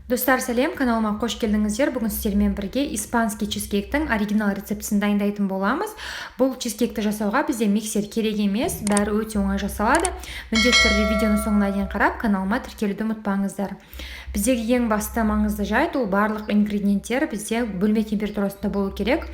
Достар, сәлем! Каналыма қош келдіңіздер! Бүгін сіздермен бірге испанский чизкейктің оригинал рецептісін дайындайтын боламыз. Бұл чизкейкті жасауға бізде миксер керек емес, бәрі өте оңай жасалады. Міндетті түрде видеоның соңына дейін қарап, каналыма тіркелуді ұмытпаңыздар. Біздегі ең басты маңызды жайт: ол барлық ингредиенттер бізде бөлме температурасында болу керек.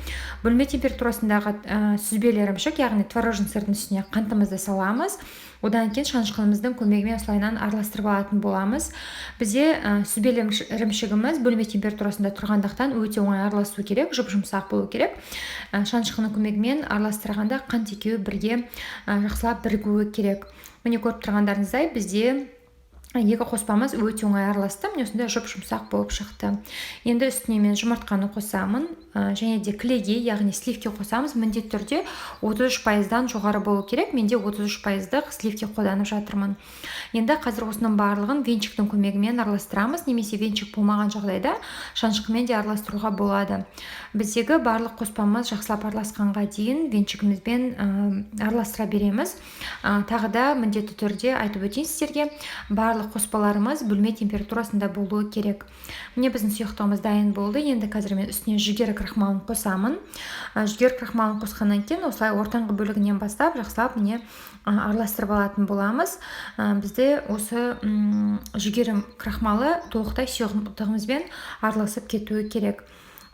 Бөлме температурасындағы сүзбелі ірімшік, яғни творожный сырдың үстіне қантымызды саламыз. Одан кейін шанышқымыздың көмегімен осылайынан араластырып алатын боламыз. Бізде сүзбелі ірімшігіміз бөлме температурасында тұрғандықтан, өте оңай араласу керек, жұп жұмсақ болу керек. Шанышқының көмегімен араластырғанда, қант екеуі бірге жақсылап бірігуі керек. Міне, көріп тұрғандарыңыздай, бізде екі қоспамыз өте оңай араласты. Міне, осындай жұп жұмсақ болып шықты. Енді үстіне мен жұмыртқаны қосамын және де кілегей, яғни сливки қосамыз. Міндетті түрде 33%-дан жоғары болу керек. Менде 33 пайыздық сливки қолданып жатырмын. Енді қазір осының барлығын венчиктің көмегімен араластырамыз немесе венчик болмаған жағдайда шанышқымен де араластыруға болады. Біздегі барлық қоспамыз жақсылап араласқанға дейін венчигімізбен араластыра береміз. Тағы да міндетті түрде айтып өтейін сіздерге, барлық қоспаларымыз бөлме температурасында болуы керек. Міне, біздің сұйықтығымыз дайын болды. Енді қазір мен үстіне жүгері крахмалын қосамын. Жүгері крахмалын қосқаннан кейін, осылай ортаңғы бөлігінен бастап, жақсылап, міне, араластырып алатын боламыз. Бізде осы жүгері крахмалы толықтай сұйықтығымызбен араласып кетуі керек.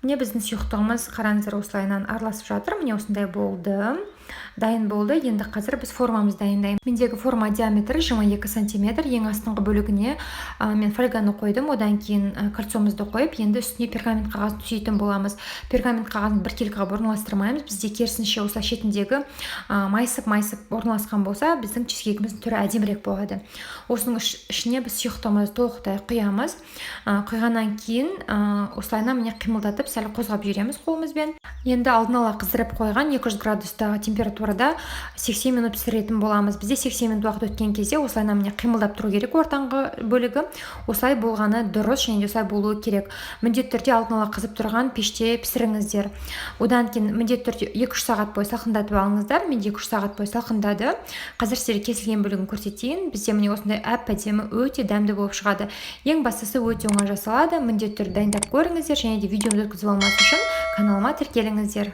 Міне, біздің сұйықтығымыз, қараңыздар, осылайынан араласып жатыр. Міне, осындай болды, дайын болды. Енді қазір біз формамызды дайындаймыз. Мендегі форма диаметрі 22 сантиметр. Ең астыңғы бөлігіне мен фольганы қойдым. Одан кейін кольцомызды қойып, енді үстіне пергамент қағазын төсейтін боламыз. Пергамент қағазын біркелкі қылып орналастырмаймыз. Бізде керісінше, осылай шетіндегі майысып майысып орналасқан болса, біздің чизкейкіміздің түрі әдемірек болады. Осының ішіне біз сұйықтығымызды толықтай құямыз. Құйғаннан кейін осылайынан, міне, қимылдатып, сәл қозғап жібереміз қолымызбен. Енді алдын ала қыздырып қойған 200 градустағы температурада 80 минут пісіретін боламыз. Бізде 80 минут уақыт өткен кезде, осылайынан, міне, қимылдап тұру керек. Ортаңғы бөлігі осылай болғаны дұрыс және де осылай болуы керек. Міндетті түрде алдын ала қызып тұрған пеште пісіріңіздер. Одан кейін міндетті түрде 2-3 сағат бойы салқындатып алыңыздар. Менде 2-3 сағат бойы салқындады. Қазір сіздерге кесілген бөлігін көрсетейін. Бізде, міне, осындай әп әдемі, өте дәмді болып шығады. Ең бастысы, өте оңай жасалады. Міндетті түрде дайындап көріңіздер және де видеомды өткізіп алмас үшін каналыма тіркеліңіздер.